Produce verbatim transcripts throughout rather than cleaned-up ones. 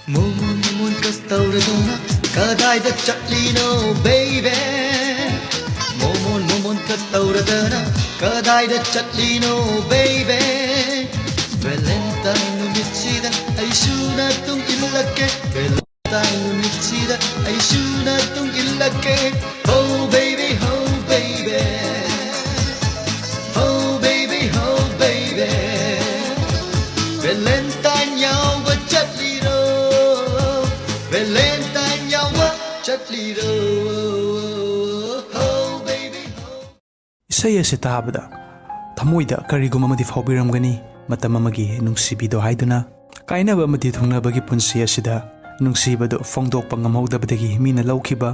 ꯃꯣꯃꯣꯟ ꯃꯣꯃꯣꯟ ꯀꯁ ꯇꯧꯔꯗꯅ ꯀꯗꯥꯏꯗ ꯆꯠꯂꯤꯅꯣ baby? ꯃꯣꯃꯣꯟ ꯃꯣꯃꯣꯟ ꯀꯁ ꯇꯧꯔꯗꯅ ꯀꯗꯥꯏꯗ ꯆꯠꯂꯤꯅꯣ baby? Valentine ꯅꯨꯃꯤꯠꯁꯤꯗ ꯑꯩꯁꯨ ꯅꯇꯨꯡ ꯏꯜꯂꯛꯀꯦ. Valentine ꯅꯨꯃꯤꯠꯁꯤꯗ ꯑꯩꯁꯨ ꯅꯇꯨꯡ ꯏꯜꯂꯛꯀꯦ. Oh baby, oh baby, oh baby, oh baby. Valentine ꯌꯥꯎꯕ ꯆꯠꯂꯤꯔꯣ? Valentine ꯌꯥꯎꯕ ꯆꯠꯂꯤꯔꯣ? Oh baby, oh. ꯏꯁꯩ ꯑꯁꯤ ꯇꯥꯕꯗ ꯊꯃꯣꯏꯗ ꯀꯔꯤꯒꯨꯝꯕ ꯑꯃꯗꯤ ꯐꯥꯎꯕꯤꯔꯝꯒꯅꯤ꯫ ꯃꯇꯝ ꯑꯃꯒꯤ ꯅꯨꯡꯁꯤꯕꯤꯗꯣ ꯍꯥꯏꯗꯨꯅ ꯀꯥꯏꯅꯕ ꯑꯃꯗꯤ ꯊꯨꯡꯅꯕꯒꯤ ꯄꯨꯟꯁꯤ ꯑꯁꯤꯗ ꯅꯨꯡꯁꯤꯕꯗꯨ ꯐꯣꯡꯗꯣꯛꯄ ꯉꯝꯍꯧꯗꯕꯗꯒꯤ ꯃꯤꯅ ꯂꯧꯈꯤꯕ,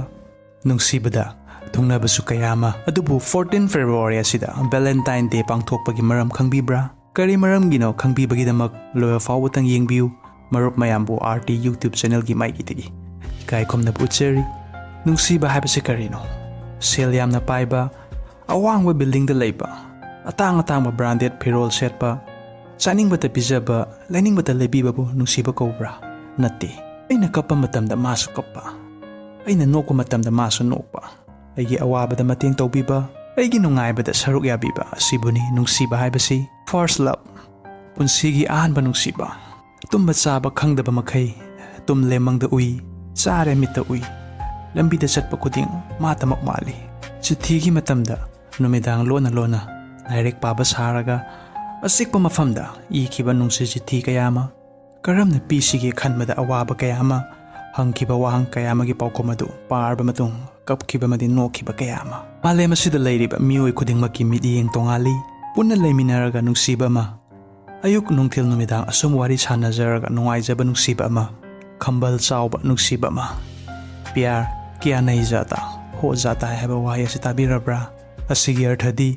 ꯅꯨꯡꯁꯤꯕꯗ ꯊꯨꯡꯅꯕꯁꯨ ꯀꯌꯥ ꯑꯃ꯫ ꯑꯗꯨꯕꯨ fourteen February ꯑꯁꯤꯗ Valentine Day ꯄꯥꯡꯊꯣꯛꯄꯒꯤ ꯃꯔꯝ ꯈꯪꯕꯤꯕ꯭ꯔꯥ? ꯀꯔꯤ ꯃꯔꯝꯒꯤꯅꯣ ꯈꯪꯕꯤꯕꯒꯤꯗꯃꯛ ꯂꯣꯏꯕ ꯐꯥꯎꯕꯇꯪ ꯌꯦꯡꯕꯤꯌꯨ꯫ ꯃꯔꯨꯞ ꯃꯌꯥꯝꯕꯨ R T YouTube channelꯒꯤ ꯃꯥꯏꯀꯩꯗꯒꯤ ꯏꯀꯥꯏ ꯈꯨꯝꯅꯕ ꯎꯠꯆꯔꯤ꯫ ꯅꯨꯡꯁꯤꯕ ꯍꯥꯏꯕꯁꯤ ꯀꯔꯤꯅꯣ? ꯁꯦꯜ ꯌꯥꯝꯅ ꯄꯥꯏꯕ, ꯑꯋꯥꯡꯕ buildingꯗ ꯂꯩꯕ, ꯑꯇꯥꯡ ꯑꯇꯥꯡꯕ branded ꯐꯤꯔꯣꯜ ꯁꯦꯠꯄ, ꯆꯥꯅꯤꯡꯕꯇ ꯄꯤꯖꯕ, ꯂꯩꯅꯤꯡꯕꯇ ꯂꯩꯕꯤꯕꯕꯨ ꯅꯨꯡꯁꯤꯕ ꯀꯧꯕ꯭ꯔꯥ? ꯅꯠꯇꯦ꯫ ꯑꯩꯅ ꯀꯞꯄ ꯃꯇꯝꯗ ꯃꯥꯁꯨ ꯀꯞꯄ, ꯑꯩꯅ ꯅꯣꯛꯄ ꯃꯇꯝꯗ ꯃꯥꯁꯨ ꯅꯣꯛꯄ, ꯑꯩꯒꯤ ꯑꯋꯥꯕꯗ ꯃꯇꯦꯡ ꯇꯧꯕꯤꯕ, ꯑꯩꯒꯤ ꯅꯨꯡꯉꯥꯏꯕꯗ ꯁꯔꯨꯛ ꯌꯥꯕꯤꯕ ꯑꯁꯤꯕꯨꯅꯤ ꯅꯨꯡꯁꯤꯕ ꯍꯥꯏꯕꯁꯤ꯫ First love, ꯄꯨꯟꯁꯤꯒꯤ ꯑꯍꯥꯟꯕ ꯅꯨꯡꯁꯤꯕ꯫ ꯇꯨꯝꯕ ꯆꯥꯕ ꯈꯪꯗꯕ ꯃꯈꯩ ꯇꯨꯝꯂꯦ ꯃꯪꯗ ꯎꯏ, ꯆꯥꯔꯦ ꯃꯤꯠꯇ ꯎꯏ꯫ ꯂꯝꯕꯤꯗ ꯆꯠꯄ ꯈꯨꯗꯤꯡ ꯃꯥꯇꯃꯛ ꯃꯥꯜꯂꯤ꯫ ꯆꯤꯊꯤꯒꯤ ꯃꯇꯝꯗ ꯅꯨꯃꯤꯗꯥꯡ ꯂꯣꯟꯅ ꯂꯣꯟꯅ ꯂꯥꯏꯔꯤꯛ ꯄꯥꯕ ꯁꯥꯔꯒ ꯑꯆꯤꯛꯄ ꯃꯐꯝꯗ ꯏꯈꯤꯕ ꯅꯨꯡꯁꯤ ꯆꯤꯊꯤ ꯀꯌꯥ ꯑꯃ꯫ ꯀꯔꯝꯅ ꯄꯤꯁꯤꯒꯦ ꯈꯟꯕꯗ ꯑꯋꯥꯕ ꯀꯌꯥ ꯑꯃ, ꯍꯪꯈꯤꯕ ꯋꯥꯍꯪ ꯀꯌꯥ ꯑꯃꯒꯤ ꯄꯥꯎꯈꯨꯝ ꯑꯗꯨ ꯄꯥꯔꯕ ꯃꯇꯨꯡ ꯀꯞꯈꯤꯕ ꯑꯃꯗꯤ ꯅꯣꯛꯈꯤꯕ ꯀꯌꯥ ꯑꯃ꯫ ꯃꯥꯂꯦꯝ ꯑꯁꯤꯗ ꯂꯩꯔꯤꯕ ꯃꯤꯑꯣꯏ ꯈꯨꯗꯤꯡꯃꯛꯀꯤ ꯃꯤꯠꯌꯦꯡ ꯇꯣꯉꯥꯜꯂꯤ꯫ ꯄꯨꯟꯅ ꯂꯩꯃꯤꯟꯅꯔꯒ ꯅꯨꯡꯁꯤꯕ ꯑꯃ, ꯑꯌꯨꯛ ꯅꯨꯡꯊꯤꯜ ꯅꯨꯃꯤꯗꯥꯡ ꯑꯁꯨꯝ ꯋꯥꯔꯤ ꯁꯥꯟꯅꯖꯔꯒ ꯅꯨꯡꯉꯥꯏꯖꯕ ꯅꯨꯡꯁꯤꯕ ꯑꯃ, ꯈꯝꯕꯜ ꯆꯥꯎꯕ ꯅꯨꯡꯁꯤꯕ ꯑꯃ꯫ ꯄ꯭ꯌꯥꯔ ꯀ꯭ꯌꯥ ꯅꯍꯤ ꯖꯥꯇꯥ, ꯍꯣ ꯖꯥꯇꯥ ꯍꯥꯏ ꯍꯥꯏꯕ ꯋꯥꯍꯩ ꯑꯁꯤ ꯇꯥꯕꯤꯔꯕ꯭ꯔꯥ? ꯑꯁꯤꯒꯤ ꯑꯔꯊꯗꯤ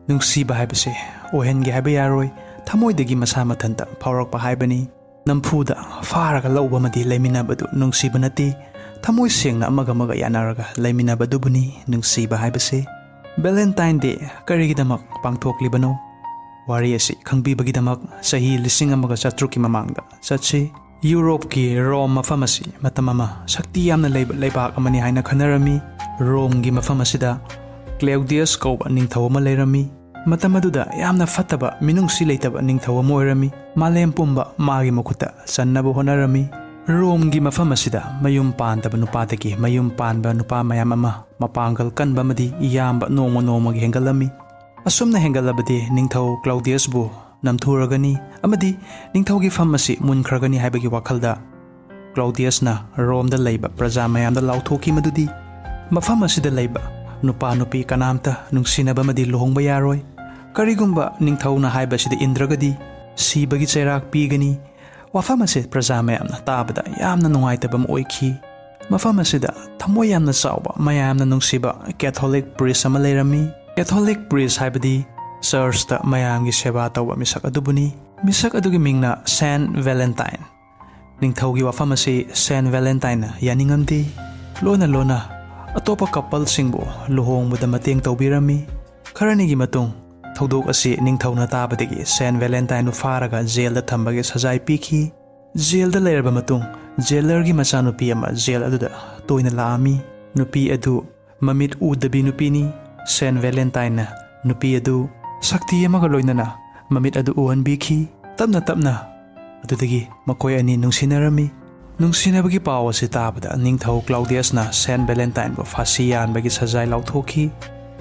ꯅꯨꯡꯁꯤꯕ ꯍꯥꯏꯕꯁꯦ ꯑꯣꯏꯍꯟꯒꯦ ꯍꯥꯏꯕ ꯌꯥꯔꯣꯏ, ꯊꯃꯣꯏꯗꯒꯤ ꯃꯁꯥ ꯃꯊꯟꯇ ꯐꯥꯎꯔꯛꯄ ꯍꯥꯏꯕꯅꯤ꯫ ꯅꯝꯐꯨꯗ ꯐꯥꯔꯒ ꯂꯧꯕ ꯑꯃꯗꯤ ꯂꯩꯃꯤꯟꯅꯕꯗꯨ ꯅꯨꯡꯁꯤꯕ ꯅꯠꯇꯦ꯫ ꯊꯃꯣꯏ ꯁꯦꯡꯅ ꯑꯃꯒ ꯑꯃꯒ ꯌꯥꯅꯔꯒ ꯂꯩꯃꯤꯟꯅꯕꯗꯨꯕꯨꯅꯤ ꯅꯨꯡꯁꯤꯕ ꯍꯥꯏꯕꯁꯦ꯫ Valentine Day ꯀꯔꯤꯒꯤꯗꯃꯛ ꯄꯥꯡꯊꯣꯛꯂꯤꯕꯅꯣ? ꯋꯥꯔꯤ ꯑꯁꯤ ꯈꯪꯕꯤꯕꯒꯤꯗꯃꯛ ꯆꯍꯤ ꯂꯤꯁꯤꯡ ꯑꯃꯒ ꯆꯥꯇ꯭ꯔꯨꯛꯀꯤ ꯃꯃꯥꯡꯗ ꯆꯠꯁꯤ꯫ ꯌꯨꯔꯣꯞꯀꯤ ꯔꯣꯝ ꯃꯐꯝ ꯑꯁꯤ ꯃꯇꯝ ꯑꯃ ꯁꯛꯇꯤ ꯌꯥꯝꯅ ꯂꯩꯕ ꯂꯩꯕꯥꯛ ꯑꯃꯅꯤ ꯍꯥꯏꯅ ꯈꯟꯅꯔꯝꯃꯤ꯫ ꯔꯣꯝꯒꯤ ꯃꯐꯝ ꯑꯁꯤꯗ ꯀ꯭ꯂꯦꯎꯗꯤꯌꯁ ꯀꯧꯕ ꯅꯤꯡꯊꯧ ꯑꯃ ꯂꯩꯔꯝꯃꯤ꯫ ꯃꯇꯝ ꯑꯗꯨꯗ ꯌꯥꯝꯅ ꯐꯠꯇꯕ, ꯃꯤꯅꯨꯡꯁꯤ ꯂꯩꯇꯕ ꯅꯤꯡꯊꯧ ꯑꯃ ꯑꯣꯏꯔꯝꯃꯤ꯫ ꯃꯥꯂꯦꯝ ꯄꯨꯝꯕ ꯃꯥꯒꯤ ꯃꯈꯨꯠꯇ ꯆꯟꯅꯕ ꯍꯣꯠꯅꯔꯝꯃꯤ꯫ ꯔꯣꯝꯒꯤ ꯃꯐꯝ ꯑꯁꯤꯗ ꯃꯌꯨꯝ ꯄꯥꯟꯗꯕ ꯅꯨꯄꯥꯗꯒꯤ ꯃꯌꯨꯝ ꯄꯥꯟꯕ ꯅꯨꯄꯥ ꯃꯌꯥꯝ ꯑꯃ ꯃꯄꯥꯡꯒꯜ ꯀꯟꯕ ꯑꯃꯗꯤ ꯌꯥꯝꯕ ꯅꯣꯡꯃ ꯅꯣꯡꯃꯒꯤ ꯍꯦꯟꯒꯠꯂꯝꯃꯤ꯫ ꯑꯁꯨꯝꯅ ꯍꯦꯟꯒꯠꯂꯕꯗꯤ ꯅꯤꯡꯊꯧ ꯀ꯭ꯂꯥꯎꯗꯤꯌꯁꯕꯨ ꯅꯝꯊꯨꯔꯒꯅꯤ ꯑꯃꯗꯤ ꯅꯤꯡꯊꯧꯒꯤ ꯐꯝ ꯑꯁꯤ ꯃꯨꯟꯈ꯭ꯔꯒꯅꯤ ꯍꯥꯏꯕꯒꯤ ꯋꯥꯈꯜꯗ ꯀ꯭ꯂꯥꯎꯗꯤꯌꯁꯅ ꯔꯣꯝꯗ ꯂꯩꯕ ꯄ꯭ꯔꯖꯥ ꯃꯌꯥꯝꯗ ꯂꯥꯎꯊꯣꯛꯈꯤ ꯃꯗꯨꯗꯤ, ꯃꯐꯝ ꯑꯁꯤꯗ ꯂꯩꯕ ꯅꯨꯄꯥ ꯅꯨꯄꯤ ꯀꯅꯥꯝꯇ ꯅꯨꯡꯁꯤꯅꯕ ꯑꯃꯗꯤ ꯂꯨꯍꯣꯡꯕ ꯌꯥꯔꯣꯏ꯫ ꯀꯔꯤꯒꯨꯝꯕ ꯅꯤꯡꯊꯧꯅ ꯍꯥꯏꯕꯁꯤꯗ ꯏꯟꯗ꯭ꯔꯒꯗꯤ ꯁꯤꯕꯒꯤ ꯆꯩꯔꯥꯛ ꯄꯤꯒꯅꯤ꯫ ꯋꯥꯐꯝ ꯑꯁꯤ ꯄ꯭ꯔꯖꯥ ꯃꯌꯥꯝꯅ ꯇꯥꯕꯗ ꯌꯥꯝꯅ ꯅꯨꯡꯉꯥꯏꯇꯕ ꯑꯃ ꯑꯣꯏꯈꯤ꯫ ꯃꯐꯝ ꯑꯁꯤꯗ ꯊꯃꯣꯏ ꯌꯥꯝꯅ ꯆꯥꯎꯕ, ꯃꯌꯥꯝꯅ ꯅꯨꯡꯁꯤꯕ ꯀꯦꯊꯣꯂꯤꯛ ꯄ꯭ꯔꯤꯁ ꯑꯃ ꯂꯩꯔꯝꯃꯤ꯫ ꯀꯦꯊꯣꯂꯤꯛ ꯄ꯭ꯔꯤꯁ ꯍꯥꯏꯕꯗꯤ ꯆꯔꯆꯇ ꯃꯌꯥꯝꯒꯤ ꯁꯦꯕꯥ ꯇꯧꯕ ꯃꯤꯁꯛ ꯑꯗꯨꯕꯨꯅꯤ꯫ ꯃꯤꯁꯛ ꯑꯗꯨꯒꯤ ꯃꯤꯡꯅ ꯁꯦꯟꯠ ꯚꯦꯂꯦꯟꯇꯥꯏꯟ꯫ ꯅꯤꯡꯊꯧꯒꯤ ꯋꯥꯐꯝ ꯑꯁꯤ ꯁꯦꯟꯠ ꯚꯦꯂꯦꯟꯇꯥꯏꯟꯅ ꯌꯥꯅꯤꯡꯉꯝꯗꯦ꯫ ꯂꯣꯟꯅ ꯂꯣꯟꯅ ꯑꯇꯣꯞꯄ ꯀꯄꯜꯁꯤꯡꯕꯨ ꯂꯨꯍꯣꯡꯕꯗ ꯃꯇꯦꯡ ꯇꯧꯕꯤꯔꯝꯃꯤ꯫ ꯈꯔꯅꯤꯒꯤ ꯃꯇꯨꯡ ꯊꯧꯗꯣꯛ ꯑꯁꯤ ꯅꯤꯡꯊꯧꯅ ꯇꯥꯕꯗꯒꯤ ꯁꯦꯟꯠ ꯚꯦꯂꯦꯟꯇꯥꯏꯟꯕꯨ ꯐꯥꯔꯒ ꯖꯦꯜꯗ ꯊꯝꯕꯒꯤ ꯁꯖꯥꯏ ꯄꯤꯈꯤ꯫ ꯖꯦꯜꯗ ꯂꯩꯔꯕ ꯃꯇꯨꯡ ꯖꯦꯂꯔꯒꯤ ꯃꯆꯥꯅꯨꯄꯤ ꯑꯃ ꯖꯦꯜ ꯑꯗꯨꯗ ꯇꯣꯏꯅ ꯂꯥꯛꯑꯝꯃꯤ꯫ ꯅꯨꯄꯤ ꯑꯗꯨ ꯃꯃꯤꯠ ꯎꯗꯕꯤ ꯅꯨꯄꯤꯅꯤ꯫ ꯁꯦꯟꯠ ꯚꯦꯂꯦꯟꯇꯥꯏꯟꯅ ꯅꯨꯄꯤ ꯑꯗꯨ ꯁꯛꯇꯤ ꯑꯃꯒ ꯂꯣꯏꯅꯅ ꯃꯃꯤꯠ ꯑꯗꯨ ꯎꯍꯟꯕꯤꯈꯤ꯫ ꯇꯞꯅ ꯇꯞꯅ ꯑꯗꯨꯗꯒꯤ ꯃꯈꯣꯏ ꯑꯅꯤ ꯅꯨꯡꯁꯤꯅꯔꯝꯃꯤ꯫ ꯅꯨꯡꯁꯤꯅꯕꯒꯤ ꯄꯥꯎ ꯑꯁꯤ ꯇꯥꯕꯗ ꯅꯤꯡꯊꯧ ꯀ꯭ꯂꯥꯎꯗꯤꯌꯁꯅ ꯁꯦꯟꯠ ꯚꯦꯂꯦꯟꯇꯥꯏꯟꯕꯨ ꯐꯥꯁꯤ ꯌꯥꯟꯕꯒꯤ ꯁꯖꯥꯏ ꯂꯥꯎꯊꯣꯛꯈꯤ꯫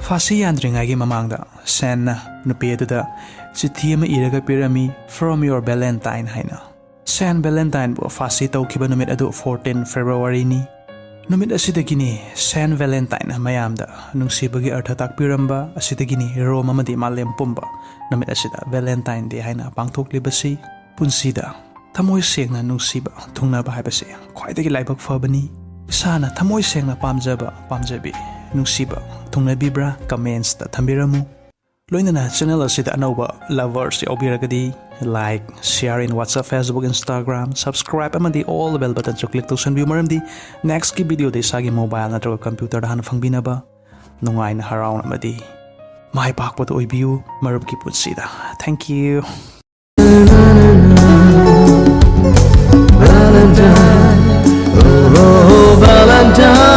ꯐꯥꯁꯤ ꯌꯥꯟꯗ꯭ꯔꯤꯉꯩꯒꯤ ꯃꯃꯥꯡꯗ ꯁꯦꯟꯅ ꯅꯨꯄꯤ ꯑꯗꯨꯗ ꯆꯤꯊꯤ ꯑꯃ ꯏꯔꯒ ꯄꯤꯔꯝꯃꯤ, "From your Valentine" ꯍꯥꯏꯅ꯫ ꯁꯦꯟꯠ ꯚꯦꯂꯦꯟꯇꯥꯏꯟꯕꯨ ꯐꯥꯁꯤ ꯇꯧꯈꯤꯕ ꯅꯨꯃꯤꯠ ꯑꯗꯨ ꯐꯣꯔꯇꯤꯟ ꯐꯦꯕ꯭ꯔꯨꯋꯥꯔꯤꯅꯤ꯫ ꯅꯨꯃꯤꯠ ꯑꯁꯤꯗꯒꯤꯅꯤ ꯁꯦꯟꯠ ꯚꯦꯂꯦꯟꯇꯥꯏꯟꯅ ꯃꯌꯥꯝꯗ ꯅꯨꯡꯁꯤꯕꯒꯤ ꯑꯔꯊ ꯇꯥꯛꯄꯤꯔꯝꯕ꯫ ꯑꯁꯤꯗꯒꯤꯅꯤ ꯔꯣꯝ ꯑꯃꯗꯤ ꯃꯥꯂꯦꯝ ꯄꯨꯝꯕ ꯅꯨꯃꯤꯠ ꯑꯁꯤꯗ ꯚꯦꯂꯦꯟꯇꯥꯏꯟ ꯗꯦ ꯍꯥꯏꯅ ꯄꯥꯡꯊꯣꯛꯂꯤꯕꯁꯤ꯫ ꯄꯨꯟꯁꯤꯗ ꯊꯃꯣꯏ ꯁꯦꯡꯅ ꯅꯨꯡꯁꯤꯕ ꯊꯨꯡꯅꯕ ꯍꯥꯏꯕꯁꯤ ꯈ꯭ꯋꯥꯏꯗꯒꯤ ꯂꯥꯏꯕꯛ ꯐꯕꯅꯤ꯫ ꯏꯁꯥꯅ ꯊꯃꯣꯏ ꯁꯦꯡꯅ ꯄꯥꯝꯖꯕ, ꯄꯥꯝꯖꯕꯤ, ꯅꯨꯡꯁꯤꯕ ꯊꯨꯡꯅꯕꯤꯕ꯭ꯔꯥ? ꯀꯃꯦꯟꯠꯁꯇ ꯊꯝꯕꯤꯔꯝꯃꯨ꯫ ꯂꯣꯏꯅꯅ ꯆꯦꯅꯦꯜ ꯑꯁꯤꯗ ꯑꯅꯧꯕ lovers ꯌꯥꯎꯕꯤꯔꯒꯗꯤ like, share in WhatsApp, Facebook, Instagram, subscribe ꯑꯃꯗꯤ all bell button ꯁꯨ click ꯇꯧꯁꯟꯕꯤꯌꯨ, ꯃꯔꯝꯗꯤ ꯅꯦꯛꯁꯀꯤ ꯚꯤꯗꯤꯑꯣꯗ ꯏꯁꯥꯒꯤ ꯃꯣꯕꯥꯏꯜ ꯅꯠꯇ꯭ꯔꯒ ꯀꯝꯄ꯭ꯌꯨꯇꯔꯗ ꯍꯥꯟꯅ ꯐꯪꯕꯤꯅꯕ꯫ ꯅꯨꯡꯉꯥꯏꯅ, ꯍꯔꯥꯎꯅ ꯑꯃꯗꯤ ꯃꯥꯏ ꯄꯥꯛꯄꯗ ꯑꯣꯏꯕꯤꯌꯨ ꯃꯔꯨꯞꯀꯤ ꯄꯨꯟꯁꯤꯗ꯫ Thank you. Valentine, oh, oh, Valentine.